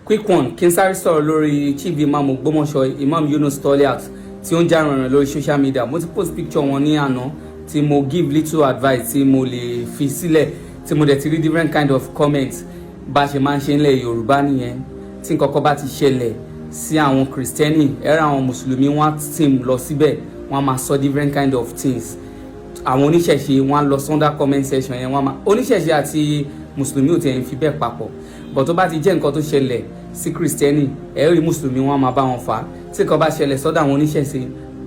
Quick one, kí n sáré sọ̀rọ̀ lórí Chief Imam Ògbómọ̀ṣọ́, Imam Yunus Toliat, tí ó ń jà rìnrìn lórí social media. Mo ti post picture wọn ní àná, tí mo give little advice tí mo lè fi sílẹ̀, tí mo dẹ̀ ti rí different kind of comments. Bá a ṣe máa ń ṣe ńlẹ̀ Yorùbá nìyẹn. Tí nǹkan kan bá ti ṣẹlẹ̀ sí àwọn Kristẹni, ẹ̀rọ àwọn Mùsùlùmí, wọ́n á team lọ síbẹ̀, wọ́n á máa sọ different kind of things. Àwọn oníṣẹ̀ṣe, wọ́n á lọ sí comment section yẹn, wọ́n á máa, oníṣẹ̀ṣe àti Mùsùlùmí ò tiẹ̀ ń fi bẹ́ẹ̀ papọ̀, but tó bá ti jẹ́ nǹkan tó ṣẹlẹ̀ sí Kristẹni, ẹ rí Mùsùlùmí, wọ́n á máa bá wọn fà á. Tí nǹkan bá ṣẹlẹ̀ sọ́dọ̀ àwọn oníṣẹ̀ṣe,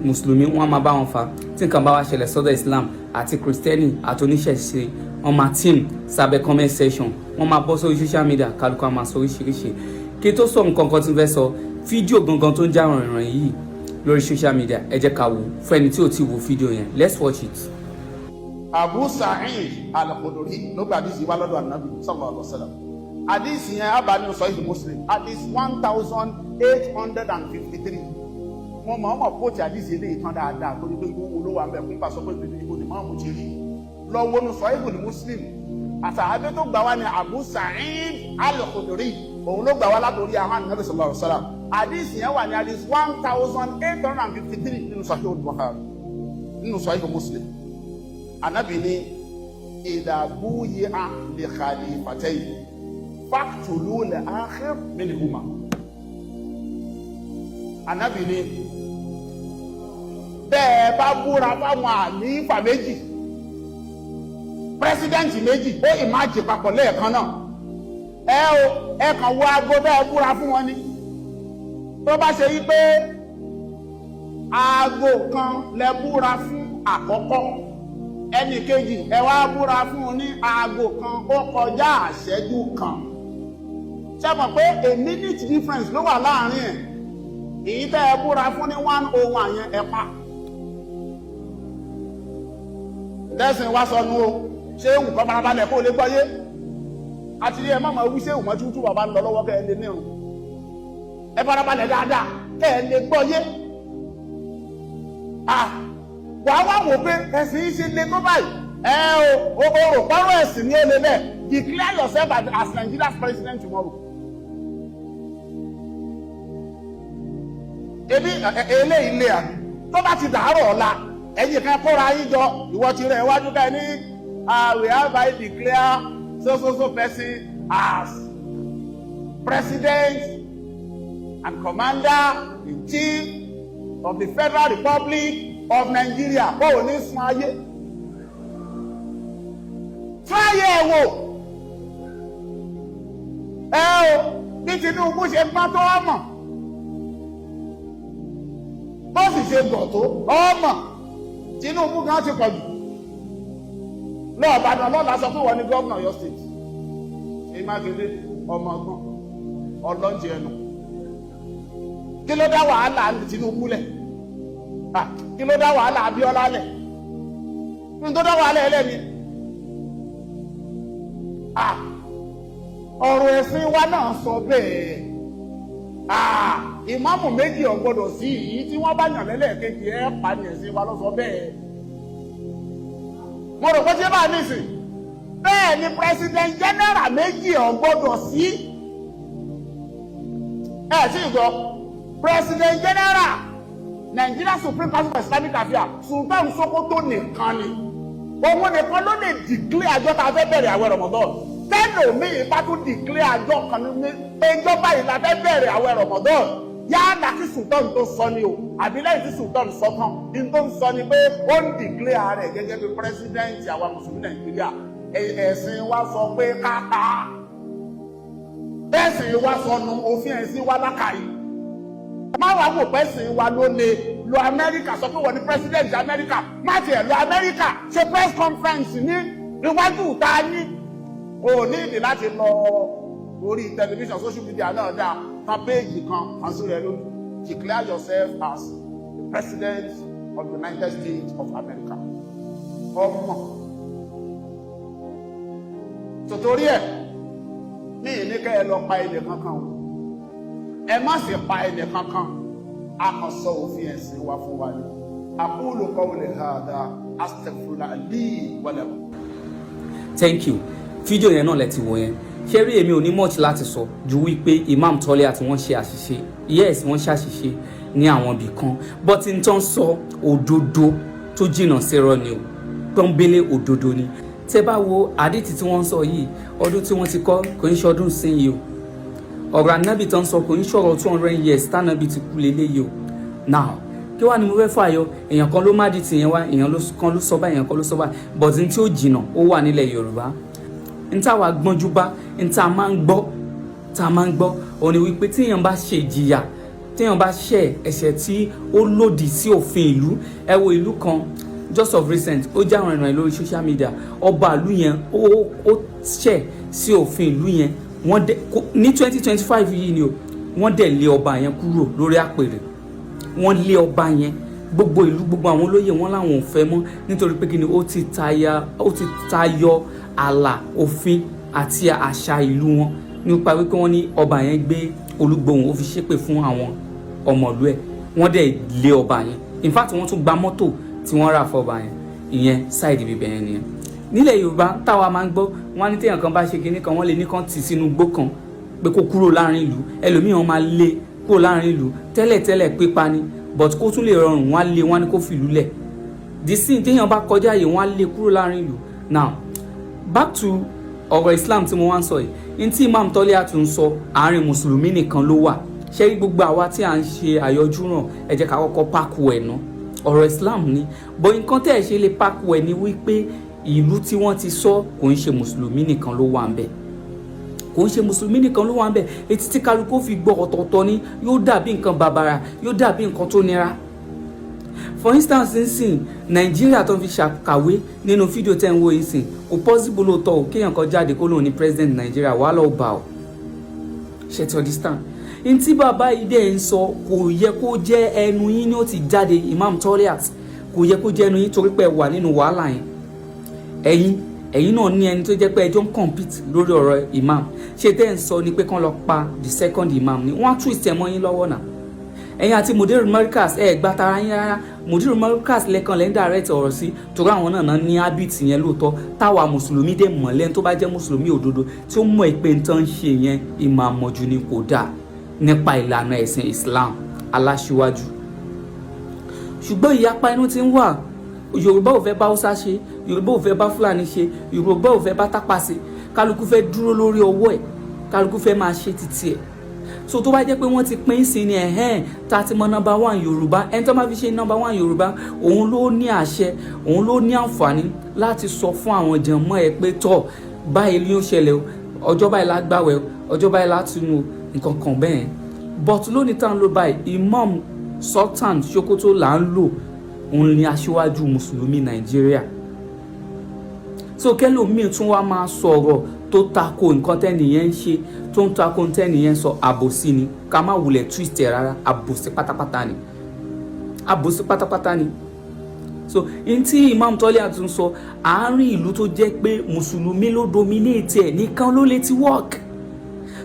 Mùsùlùmí, wọ́n á máa bá wọn fà á. Tí nǹkan bá wá ṣẹlẹ̀ sọ́dọ̀ Islam, àti Kristẹni àti oníṣẹ̀ṣe, wọ́n máa team sábẹ́ comment section, wọ́n máa bọ́ sórí social media, kálukú á máa sọ oríṣiríṣi. Kí tó sọ nǹkan kan tí ń fẹ́ sọ, fídíò gangan tó ń já rìnrìn yìí lórí social media, ẹ jẹ́ ká wò. Fún ẹni tí ò tí wo fídíò yẹn, let's watch it. Abu Sa'id Al-Khudri ló gba àdìsí wá lọ́dọ̀ Ànábì sallallahu alaihi wasallam. Àdìsí yẹn abanu Sahih Muslim, àdìsí 1853. Mo mọ̀ ọ́n mọ̀ kóòtù àdìsí eléyìí tán dáadáa, torí pé gbówó ló wà ń bẹ̀ fún bá sọ pé ibo ni mọ́ọ̀mù ti rí lọ́wọ́ nu Sahih Muslim. Àtàbí tó gbà wá ní Abu Sa'id Al-Khudri, òun ló gbà wá látòrí àwọn Ànábì sallallahu alaihi wasallam. Àdìsí yẹn wà ní àdìsí 1853 nínú Sahih Bukhari, nínú Sahih Muslim. Anabi ní idha buyi'a li khalifatayn faqtulu al-akhir minhuma. Anabi ní bẹ́ẹ̀ bá búra fáwọn àlífà méjì, president méjì, ó ìmájì papọ̀ lẹ́ẹ̀kan náà, ẹ o, ẹ kàn wo aago bẹ́ẹ̀ búra fún wọn ni. Tó bá ṣe yí pé aago kan lẹ búra fún àkọ́kọ́, ẹnì kejì ẹ wá búra fún un ní aago kan ó kọjá àṣẹ́jú kan, ṣé mọ̀ pé a minute difference ló wà láàrin ẹ̀? Èyí tẹ́ ẹ búra fún ní 1:01 yẹn, ẹ pa. Lẹ́sìn wá sọnù o. Ṣé ewu kọ́ farabalẹ̀ kó o lè gbọ́yé àti ẹ má máa wí ṣé ìwọ̀n tútù bàbá ń lọ lọ́wọ́ kẹ́ ẹ lè nírun. Ẹ farabalẹ̀ dáadáa kẹ́ ẹ lè gbọ́yé. Ah, wàá wá wò pé ẹ̀sìn yìí ṣe le tó báyìí. Ẹ o, o rò pọ́rọ̀ ẹ̀sìn ní ó le bẹ́ẹ̀. Declare yourself as Nigeria's president tomorrow. Ebi eléyìí lé àbí tó bá ti dàárọ̀ ọ̀la, ẹ̀yin kan kóra yín jọ, ìwọ ti rẹ̀ iwájú ká ní, "We hereby declare so so so person as president and commander in chief of the Federal Republic of Nigeria." Ó ò ní sun ayé tún ayé ẹ̀ wò. Ẹ o, bí Tinubu ṣe gbọ́n tó, ọmọ bó sì ṣe gọ̀ tó, ọmọ Tinubu gan ti pọ̀ jù lọ́ọ̀bàdàn lọ́la. Sọ pé wọ́n ní gómìnà Ọ̀yọ́ State, Ṣèyí Mákindé, ọmọ ọgbọ́n ọlọ́njẹ ẹnu. Kí ló dá wàhálà Tinubu lẹ̀? Kí ló dá wàhálà Abíọ́lá lẹ̀? Kí ló dá wàhálà ẹlẹ́ni? Ọ̀rọ̀ ẹ̀sìn wa náà sọ bẹ́ẹ̀. Ìmáàmù méjì ò gbọ́dọ̀ sí. Èyí tí wọ́n bá yàn lẹ́lẹ́kejì, ẹ̀ pa ní. Ẹ̀sìn wa ló sọ bẹ́ẹ̀. Mo rò pé ṣé bá nísìn bẹ́ẹ̀ ni president general méjì ò gbọ́dọ̀ sí. Ẹ tí ì gbọ́, president general Nigeria Supreme Council for Islamic Affairs, Sultan Sokoto nìkan ni. Òun nìkan ló lè declare àjọ tá a fẹ́ bẹ̀rẹ̀ àwẹ̀ Ramadan. Tẹ́lòmíì bá tún declare àjọ kan ní ẹjọ́ báyìí la fẹ́ bẹ̀rẹ̀ àwẹ̀ Ramadan, yálà kí sultan tó sọ ni o, àbí lẹ́yìn tí sultan sọ tán, ní tó ń sọ ni pé ó ń declare rẹ̀ gẹ́gẹ́ bí president àwa Mùsùlùmí Nàìjíríà, ẹ̀sìn wa sọ pé ká pa á. Ẹ̀sìn wa sọnù, òfin ẹ̀sìn wa lákàyè. Má wàá wò pẹ́sìn wa ló le. Lọ Amẹ́ríkà, sọ pé wọ́n ní president Amẹ́ríkà. Má tiẹ̀ lọ Amẹ́ríkà, ṣe press conference ní iwájú ìta ní. O ní ìdí láti lọ orí tẹlifíṣàn, social media náà dáa. Kan péèjì kan kan sí rẹ lójú, declare yourself as the president of the United States of America. Ọmọ tòtòrí ẹ ní ìní kẹ́ ẹ lọ pa ẹnì kankan o, ẹ má sì pa ẹnì kankan. A kàn sọ òfin ẹ̀sìn wa fún wa ni. Aqulu qawli hadha, astaghfirullah li wa lakum. Thank you. Fídíò yẹn náà lẹ ti wò yẹn. Ṣé rí, èmi ò ní much láti sọ ju wípé Imam Toliat, wọ́n ṣe àṣìṣe. Yes, wọ́n ṣe àṣìṣe ní àwọn ibì kan, but n tán sọ, òdodo tó jìnnà sírọ́ ni o, pọ́nbélé òdodo ni. Tẹ́ bá wo àdìtì tí wọ́n ń sọ yìí, ọdún tí wọ́n ti kọ́ kò ń ṣe ọdún sí yìí o. Ọ̀rọ̀ ànábì tó ń sọ kò ń ṣọ̀rọ̀ 200 years tánàbì ti kú leléyìí o. Now, kí wàá ní mo fẹ́ fàyọ? Èèyàn kan ló má di tìyẹn wá, èèyàn kan ló sọ báyìí, èèyàn kan ló sọ báyìí, but n tí ó jìnnà ó wà nílẹ̀ Yorùbá. N táwa gbọ́njú bá, n tá a máa ń gbọ́, tá a máa ń gbọ́ òun ni wípé tí èèyàn bá ṣe ìjìyà, téèyàn bá ṣẹ̀ ẹ̀ṣẹ̀ tí ó lòdì sí òfin ìlú. Ẹ wo ìlú kan just of recent, ó já àwọn ìrìn lórí social media. Ọba ìlú yẹn, ó ṣẹ̀ sí òfin ìlú yẹn. Wọ́n dẹ̀ ní 2025 yìí ni o, wọ́n dẹ̀ lé ọba yẹn kúrò lórí àpèrè. Wọ́n lé ọba yẹn, gbogbo ìlú, gbogbo àwọn olóyè wọn làwọn ò fẹ́ mọ́, nítorí pé kíni? Ó ti tayọ ààlà òfin àti àṣà ìlú wọn, nípa wípé wọ́n ní ọba yẹn gbé olúgbòhùn, ó fi ṣépè fún àwọn ọmọlú ẹ̀. Wọ́n dẹ̀ lé ọba yẹn. In fact, wọ́n tún gba mọ́tò tí wọ́n rà fọba yẹn. Ìyẹn side ibibẹ̀ yẹn nìyẹn. Nílẹ̀ Yorùbá táwa máa ń gbọ́, wọ́n á ní téèyàn kan bá ṣe kinní kan, wọ́n lè ní kàn tì sínú igbó kan pé kó kúrò láàrin ìlú. Ẹlòmíràn máa lé kúrò láàrin ìlú. Tẹ́lẹ̀tẹ́lẹ̀ pípa ni, but kó tún lè rọrùn, wọ́n á lé, wọ́n á ní kó fìlú lẹ̀. Dísìn téèyàn bá kọjá yìí, wọ́n á lé kúrò láàrin ìlú. Now, back to ọ̀rọ̀ Islam tí mo wá ń sọ yìí. N tí Imam Toliat ń sọ, àárín mùsùlùmí nìkan ló wà. Ṣé gbogbo àwa tí à ń ṣe àyọjúràn, ẹ jẹ́ ká kọ́kọ́ pákó ẹ̀ ná. Ọ̀rọ̀ Islam ni bọ́. Nǹkan tẹ́ ẹ̀ ṣe lè pákó ẹ̀ ni wípé ìlú tí wọ́n ti sọ, kò ń ṣe mùsùlùmí nìkan ló wà ń bẹ̀, kò ń ṣe mùsùlùmí nìkan ló wà ń bẹ̀. Etí tí kálukú fi gbọ́ ọ̀tọ̀ọ̀tọ̀ ni, yóò dàbí nǹkan bàbàrà, yóò dàbí nǹkan tó nira. For instance, nsìn Nàìjíríà tó fi ṣàkàwé nínú fídíò tẹ́ ń wo yìí sìn, kò possible lóòótọ́ o, kéèyàn kan jáde kó lóun ní president Nàìjíríà, wàhálà ó bá o ṣe ti understand. Ntí bàbá yìí dẹ̀ ń sọ, kò yẹ kó jẹ́ ẹnu yín ni ó ti jáde. Imam Toliat, kò yẹ kó jẹ́ ẹnu yín, torí pé ẹ wà nínú wàhálà yẹn. Ẹ̀yin náà ní ẹni tó jẹ́ pé ẹjọ́ ń compete lórí ọ̀rọ̀ imam. Ṣé tẹ́ ń sọ ni pé kán lọ pa the second imam ni? Wọ́n á twist ẹ̀ mọ́ yín lọ́wọ́ náà. Ẹ̀yin àti Mudir Markaz, ẹ̀ gba tara yín rárá. Mudir Markaz lẹ́kan lẹ́ ń direct ọ̀rọ̀ sí, torí àwọn náà ní habit yẹn lóòótọ́. Táwa mùsùlùmí dẹ̀ mọ̀, lẹ́ni tó bá jẹ́ mùsùlùmí òdodo tí ó mọ̀ pé n tán ṣe yẹn, ìmọ̀ àmọ̀jù ni, kò dáa nípa ìlànà ẹ̀sìn Islam aláṣíwájú. Ṣùgbọ́n ìyapa inú ti ń wà. Yorùbá ò fẹ́ bá Haúsá ṣe, Yorùbá ò fẹ́ bá Fúlàní ṣe, Yorùbá ò fẹ́ bá Tápà ṣe. Kálukú fẹ́ dúró lórí ọwọ́ ẹ̀, kálukú fẹ́ máa ṣe títí ẹ̀. So tó bá jẹ́ pé wọ́n ti pín sí ni, ẹ̀hẹ́n, tá a ti mọ number one Yorùbá, ẹni tó máa fi ṣe number one Yorùbá, òun ló ní àṣẹ, òun ló ní àǹfààní láti sọ fún àwọn jànmọ́ ẹ pé, tọ́, báyìí ni ó ṣẹlẹ̀ o, ọjọ́ báyìí la gbàwẹ̀ o, ọjọ́ báyìí la túnú o, nǹkan kan bẹ́ẹ̀. But lónìí tá à ń lò báyìí, Imam Sultan Sokoto là ń lò, òun ni aṣíwájú mùsùlùmí Nàìjíríà. So kẹlòmíì tún wá máa sọ̀rọ̀ tó tako nǹkan tẹ́nìyẹn ń ṣe, tó ń tako tẹ́nìyẹn ń sọ, àbòsí ni. Ká má wulẹ̀ twist ẹ̀ rárá, àbòsí pátápátá ni, àbòsí pátápátá ni. So n tí Imam Toliat tún sọ, àárín ìlú tó jẹ́ pé mùsùlùmí ló dominate ẹ̀ nìkan ló lè ti work,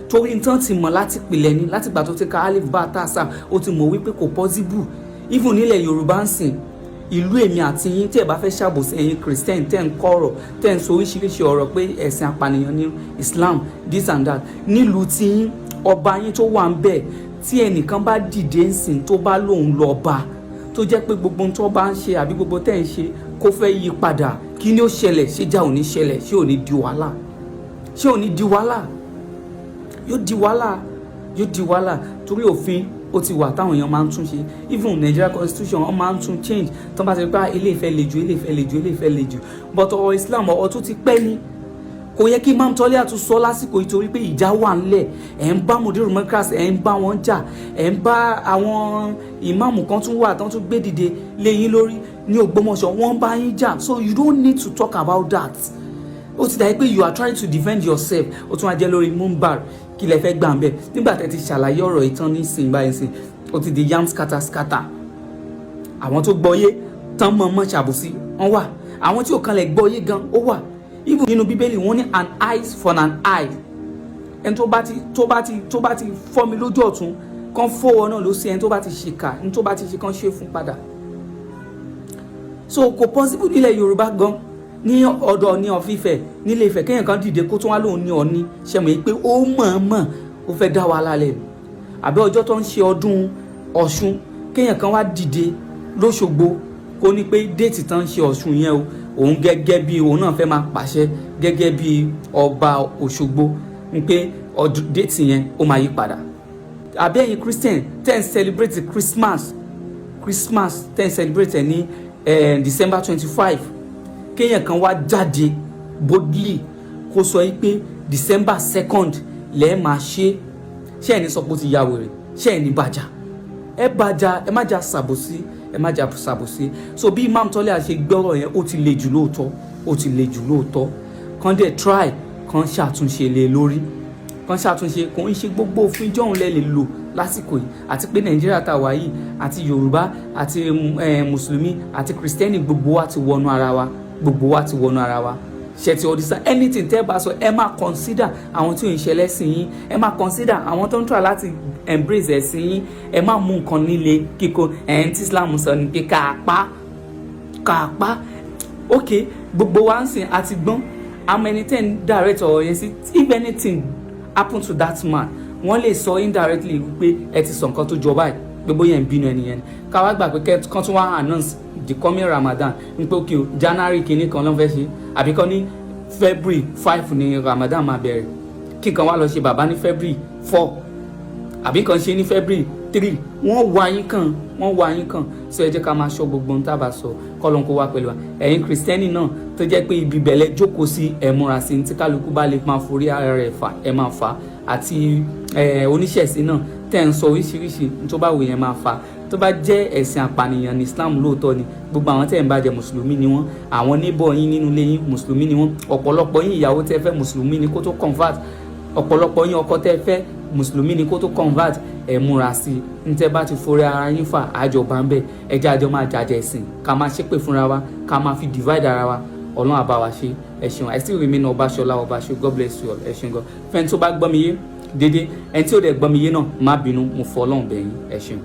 torí nǹkan ti mọ̀ láti pìlẹ̀ ni. Láti gbà tó ti ka alif bá tá a sá, ó ti mọ̀ wípé kò possible. Even nílẹ̀ Yorùbá ń sìn, ìlú èmi àti yín, tí ẹ bá fẹ́ ṣàbòsí, ẹ̀yin Christian tẹ́ ń kọ́ ọ̀rọ̀, tẹ́ ń sọ oríṣiríṣi ọ̀rọ̀ pé ẹ̀sìn apànìyàn ní Islam, this and that, nílùú tí yín, ọba yín tó wà ń bẹ̀, tí ẹnìkan bá dìde ń sìn, tó bá lóun lọ bá, tó jẹ́ pé gbogbo ohun tó bá ń ṣe àbí gbogbo tẹ́ ń ṣe kó fẹ́ yí padà, kí ni ó ṣẹlẹ̀? Ṣé já ò ní ṣẹlẹ̀? Ṣé ò ní di wàhálà? Ṣé ò ní di wàhálà? Yóò di wàhálà, yóò di wàhálà, torí òfin ó ti wà táwọn èèyàn máa ń tún ṣe. Even Nigeria constitution, wọ́n máa ń tún change tó bá ti rí pé ilé ìfẹ́ le jù, ilé ìfẹ́ le jù, ilé ìfẹ́ le jù. But ọ̀rọ̀ Islam, ọ̀rọ̀ tó ti pẹ́ ni. Kò yẹ kí Imam Toliat tún sọ lásìkò yìí, torí pé ìjà wà ńlẹ̀. Ẹ̀ ń bá Mudiru Markaz, ẹ̀ ń bá wọn jà, ẹ̀ ń bá àwọn ìmáàmù kan tún wà tán tún gbé dìde lé yín lórí ní Ògbómọ̀ṣọ́, wọ́n ń bá yín jà. So you don't need to talk about that. Ó ti dàbí pé you are trying to defend yourself. Ó tún wá jẹ́ lórí mumbar. Kí lẹ fẹ́ gbà ń bẹ̀ nígbà tẹ́ ti ṣàlàyé ọ̀rọ̀ ìtàn nísìnyí báyìí sìn? Ó ti di yam scatter scatter. Àwọn tó gbọ́yé tán mọ̀ mọ́ ṣàbòsí wọ́n wà, àwọn tí ò kanlẹ̀ gbọ́yé gan ó wà. Even nínú Bíbélì, wọ́n ní an eye for an eye. Ẹni tó bá ti fọ́ mi lójú ọ̀tún, kán fọwọ́ náà ló sí. Ẹni tó bá ti ṣìkà, ẹni tó bá ti ṣe, kán ṣe fún padà. So kò possible nílẹ̀ Yorùbá gan. Ní ọ̀dọ̀ Ọọ̀ni of Ifẹ̀ nílé Ifẹ̀, kéèyàn kan dìde kó tún wá lóun ní Ọọ̀ni, ṣe mọ̀ pé ó mọ̀ọ́mọ̀ ó fẹ́ dá wàhálà lẹ̀? Àbí ọjọ́ tó ń ṣe ọdún Ọ̀ṣun, kéèyàn kan wá dìde lóṣogbo kó ní pé date tán ń ṣe Ọ̀ṣun yẹn o, òun gẹ́gẹ́ bí òun náà fẹ́ máa pàṣẹ gẹ́gẹ́ bí ọba Òṣogbo ní pé ọdún date yẹn ó máa yí padà. Àbí ẹ̀yin Christian tẹ́ ń celebrate Christmas, Christmas tẹ́ ń celebrate ẹ̀ ní December 25, kéèyàn kan wá jáde boldly kó sọ yìí pé December 2nd lẹ́ẹ̀ máa ṣe, ṣé ẹ̀ ní sọ pé ó ti ya wèrè? Ṣé ẹ̀ ní bàjá? Ẹ bàjá. Ẹ má jà ṣàbòsí, ẹ má jà ṣàbòsí. So bí Imam Tọ́lé ṣe gbọ́rọ̀ yẹn, ó ti le jù lóòótọ́, ó ti le jù lóòótọ́. Kàn dẹ̀ try, kàn ṣàtúnṣe lé lórí, kàn ṣàtúnṣe. Kò ń ṣe gbogbo òfin jọ̀hún lẹ lè lò lásìkò yìí. Àti pé Nàìjíríà tá a wà yìí, àti Yorùbá àti Mùsùlùmí àti Kìrìsìtẹ́nì, gbogbo wa ti wọnú ara wa, gbogbo wa ti wọnú ara wa. Ṣe ti understand? Anything tẹ́ bá sọ, ẹ máa consider àwọn tí ò ń ṣe ẹlẹ́sìn yín, ẹ máa consider àwọn tó ń try láti embrace ẹ̀sìn yín. Ẹ má mú nǹkan níle kíkó. Ẹ̀ ń tí Islam sọ ni pé ká pa, ká pa. Ok, gbogbo wa ń sìn àti gbọ́n àmọ́ ẹni tẹ́ ń direct ọ̀rọ̀ yẹn sí, if anything happen to that man, wọ́n lè sọ indirectly wípé ẹ ti sọ nǹkan tó jọ báyìí, pé bóyá ń bínú ẹni yẹn ni. Ká wá gbà pé kán tún wá announce the coming Ramadan ń pé, ok o, January kìíní kan ló ń fẹ́ ṣe, àbí kán ní February 5 ní Ramadan máa bẹ̀rẹ̀, kí nǹkan wá lọ ṣe bàbá ní February 4, àbí kan ṣe ní February 3, wọ́n wá yín kàn, wọ́n wá yín kàn. Sọ ẹ jẹ́ ká máa ṣọ́ gbogbo ohun tá a bá sọ. Kọ́lọ́n kó wá pẹ̀lú wa. Ẹ̀yin Kìrìsìtẹ́nì náà tó jẹ́ pé ibi bẹ̀lẹ̀ jókòó sí, ẹ̀ múra sí ní tí kálukú bá lè máa forí ara rẹ̀ fà, ẹ̀ máa fà. Àti oníṣẹ̀ṣe náà tẹ̀ ń sọ oríṣiríṣi tó bá wù yẹn máa fà. Tó bá jẹ́ ẹ̀sìn àpànìyàn ní Islam lóòótọ́ ni, gbogbo àwọn tẹ̀ ń bàjẹ́, mùsùlùmí ni wọ́n. Àwọn níbọ̀ yín nínú ilé yín, mùsùlùmí ni wọ́n. Ọ̀pọ̀lọpọ̀ yín, ìyàwó tẹ́ fẹ́, mùsùlùmí ni kó tó convert. Ọ̀pọ̀lọpọ̀ yín, ọkọ tẹ́ fẹ́, mùsùlùmí ni kó tó convert. Ẹ múra sí i. Ní tẹ́ bá ti forí ara yín fà, àjọ bá ń bẹ̀. Ẹ jẹ́ àjọ máa jàjẹ̀ ẹ̀sìn, ká máa ṣépè fúnra wa, ká máa fi divide ara wa. Ọlọ́run á bá wa ṣe. Ẹ ṣeun. I still remain Ọbaṣọlá Ọbaṣọ. God bless you all. Ẹ ṣeun gan. Fẹ́ni tó bá gbọ́ mi yé dédé, ẹni tí ò dẹ̀ gbọ́ mi yé náà, má bínú, mo fọ Ọlọ́run bẹ̀ yín. Ẹ ṣeun.